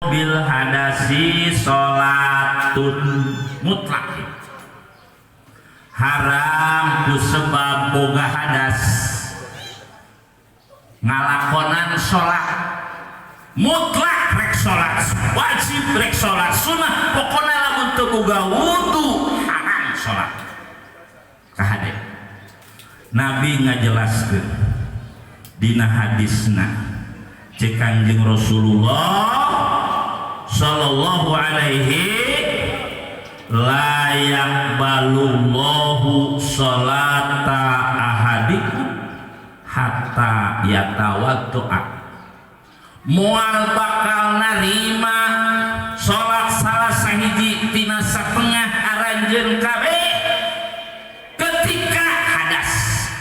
Bil hadasi sholatun mutlak haram ku sebab boga hadas ngalakonan sholat mutlak, rek sholat wajib, rek sholat sunnah, pokoknya lamun teu boga wudu haram sholat. Kahade Nabi ngajelaskeun dina hadisna, cek Kanjeng Rasulullah sallallahu alaihi, la yaqbalullahu salata ahadikum hatta yatawaddoa. Moal bakal narima salat salah sahiji tina satengah aranjeun kabeh ketika hadas,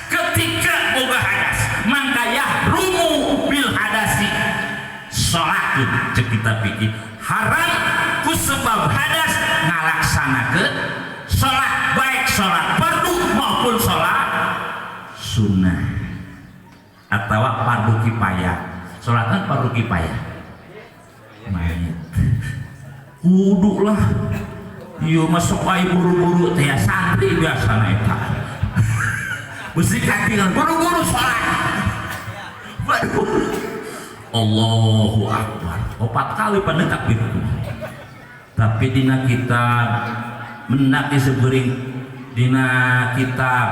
ketika boga hadas. Mangka yahrumu bil hadasi salatun. Cek kita pikir haram ku sebab hadas ngalaksanakeun salat, baik salat fardu maupun salat sunnah atau fardu kifayah. Salat kan fardu kifayah. Mayit kudu lah ieu masuk ai buru-buru teh, santri biasana eta mesti katingan buru-buru salat. Waduh, Allahu Akbar opat kali pada takbir. Tapi dina kitab mendak disebeuring, dina kitab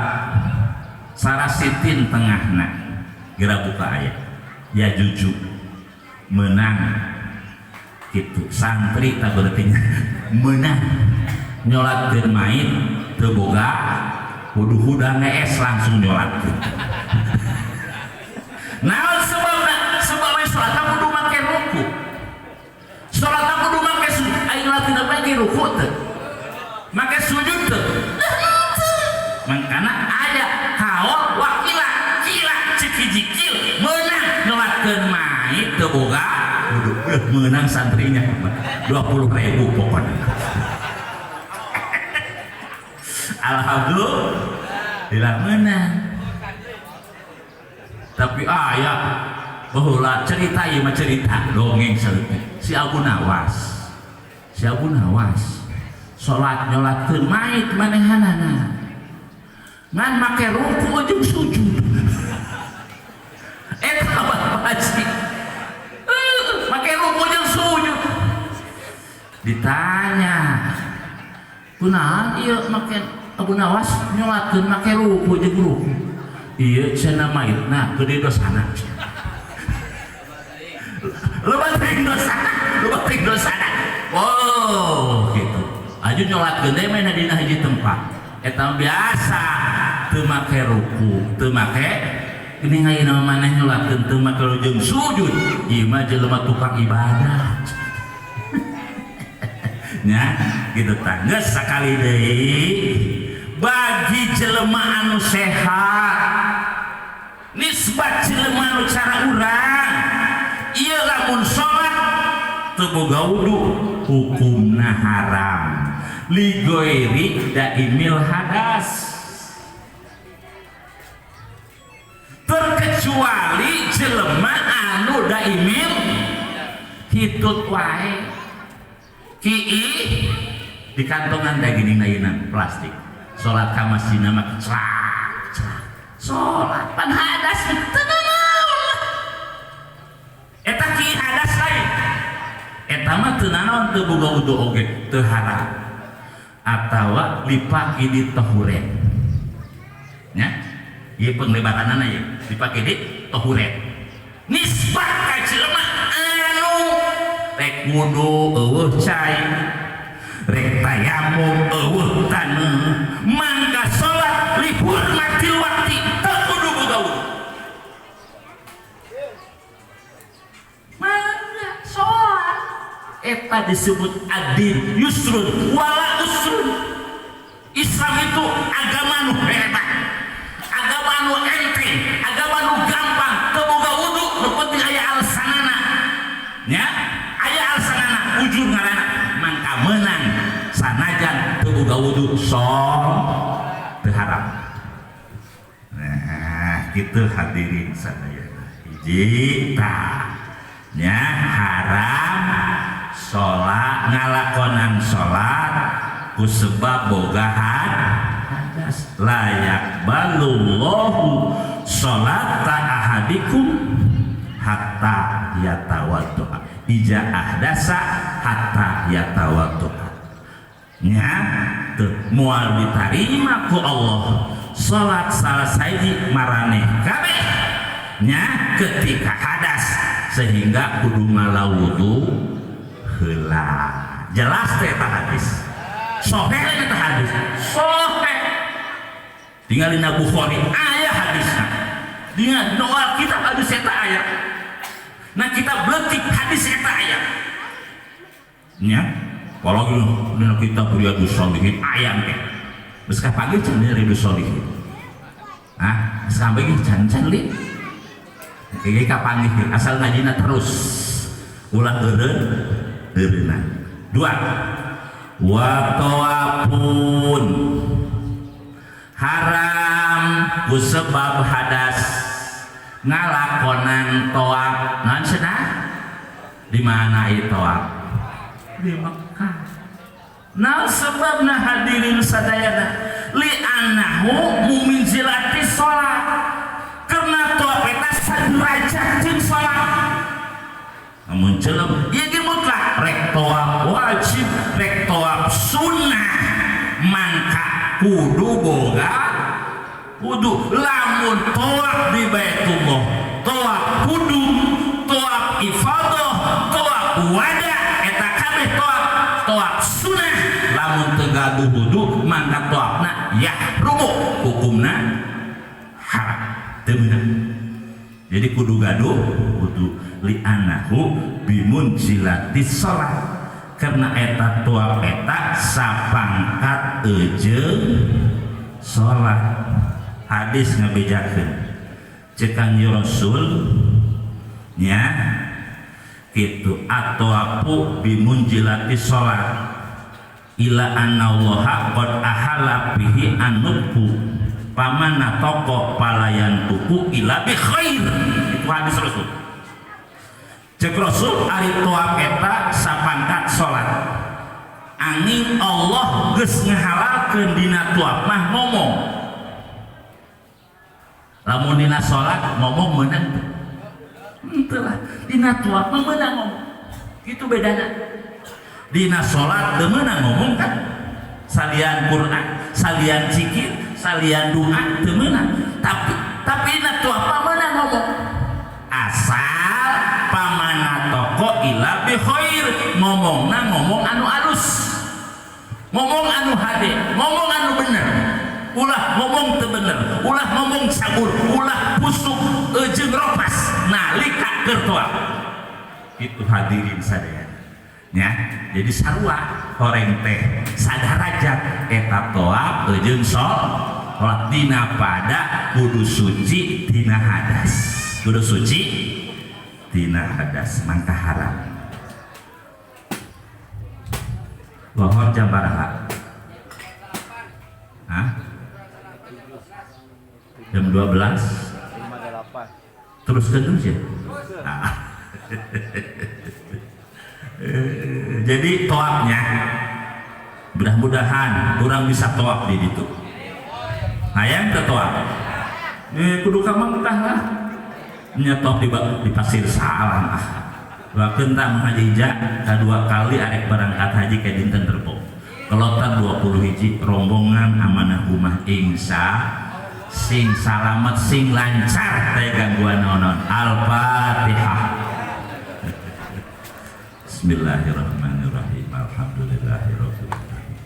Sarasitin tengahna geura buka ayat ya juju menang gitu santri tak berarti menang nyolatkeun mait teu boga wudu, hudang ngees langsung nyolatkeun. Naon sebabna? Sebabna salat kudu make ruku, salat kudu make sujud. Aing latih make ruku teu, make sujud teu. Mangkana aya kaol wakila kila cek hiji kil meunang nyolatkeun mait teu boga wudu. Meunang santrinya 20.000 pokoknya. Alhamdulillah menang. Tapi aya baheula cerita, ieu mah cerita dongeng saeutik. Si Abu Nawas, si Abu Nawas salat nyolatkeun mait manehanana ngan make ruku jeung sujud. Eta Bapak Haji make ruku jeung sujud. Ditanya, kunaon ieu make, Abu Nawas nyolatkeun make ruku jeung ruku? Ieu cenah maitna gede dosana, loba teuing dosana, loba teuing dosana. Oh gitu aju nyolatkeun deui mah dina hiji tempat eta biasa teu make ruku, teu make ini. Ayeuna maneh nyolatkeun teu make jeung sujud, ieu mah jelema tukang ibadah nya gitu. Tah, geus sakali deui, bagi jelema anu sehat nisbat jelema anu cara urang ieu, lamun salat teu boga wudu hukumna haram li ghairi daimil hadas, terkecuali jelema anu daimil hitut wae kii di kantongan teh gini ayeuna plastik. Salat ka masjid mah celak celak salat, pan hadas teu nanaon. Eta ki hadas lain, eta mah teu nanaon, teu boga wudu oge teu haram atawa lipaki di tohuren nya. Ieu penglebaranana ieu dipake di tohuren nisbat ka jelema anu rek wudu eueuh cai, rek tayamum eueuh taneuh, mangka salat li hurmatil waqti teu kudu boga wudu. Mangga salat eta disebut adin yusrun wala usrun. Islam itu agama nu hebat, agama nu enteng, agama nu gampang. Teu boga wudu nu penting aya alasanana nya, aya alasanana ujur ngaranna, mangka meunang sanajan teu boga wudu sok teu haram. Nah kitu hadirin sadaya, hiji tah nya haram. Salat ngalakonan salat ku sebab boga hadas la yaqbalullahu salata ahadikum hatta yatawaddu'a ija ahdasa hatta yatawaddu'a nya teu moal ditarima ku Allah salat salah sahiji maraneh kabeh nya ketika hadas sehingga kudu ngala wudu heula. Jelas teh eta hadis sahih, eta hadis sahih, tinggal dina Bukhari aya hadisna, dina Noal kitab hadis eta aya, nah kitab leutik hadis eta aya nya. Apalagi dina kitab Riyadhus Shalihin aya teh. Geus kapanggih can dina Riyadhus Shalihin? Ah, geus kapanggih can can li? Kayak kapanggih asal ngajina terus ulah eureun eureunna. Dua, wa tawafun haram ku sebab hadas ngalakonan tawaf. Naon cenah? Di mana ieu tawaf? Di Mekah. Naon sebabna, hadirin sadayana? Li annahu muminzilati sholat, karena tawaf eta saderajat jeung salat. Namun celem ieu ge mutlak, rek tawaf wajib rek tawaf sunnah mangka kudu boga wudu. Lamun tawaf di Baitullah, tawaf kudum, tawaf ifadah, tawaf wada, eta kabeh tawaf tawaf sunnah, lamun teu gaduh wudu mangka tawafna yahrumu, hukumna haram, teu meunang. Jadi kudu gaduh wudu. Li annahu bimunzilati sholat, karena eta tawaf eta sapangkat eujeung salat. Hadis ngabejakeun ceuk Kanjeng Rasul nya kitu, at-tawafu bimunzilati sholat ila annallaha qad ahalla fihi an-nutqu faman nataqa fala yantuqu illa bi khair. Itu hadis Rasul. Cek Rasul, ari tawaf eta sapangkat salat, angin Allah geus ngahalalkeun dina tawaf mah ngomong. Lamun dina salat ngomong meunang teu? Henteu lah. Dina tawaf mah meunang ngomong. Kitu bedana. Dina salat teu meunang ngomong kan, salian Quran, salian zikir, salian doa teu meunang. Tapi dina tawaf mah meunang ngomong, asal faman nataqa illa bi khair, ngomongna ngomong anu alus, ngomong anu hade, ngomong anu bener. Ulah ngomong teu bener, ulah ngomong cabur, ulah busuk eujeung ropas nalika keur tawaf. Itu hadirin sadaya nya. Jadi sarua horeng teh sadarajat eta tawaf eujeung salat dina pada kudu suci dina hadas, kudu suci tina hadas mangka haram. Lohor jam baraha? Hah? Jam 12? 58. Teruskan terus ya. Ah. Jadi toapnya mudah-mudahan kurang bisa toap di situ. Hayang teu toap? Kudu ka Mekah lah. Nyetop di Pasir Salam ah. Doakeun tah Haji Ija kadua kali arek berangkat haji ke dinten Rebo. Kelotan 20 hiji rombongan amanah umah, insya sing salamet sing lancar teh gangguan nonon. Al-Fatihah. Bismillahirrahmanirrahim. Alhamdulillahirabbil alamin.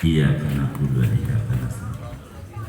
Iyyaka na'budu wa iyyaka nasta'in.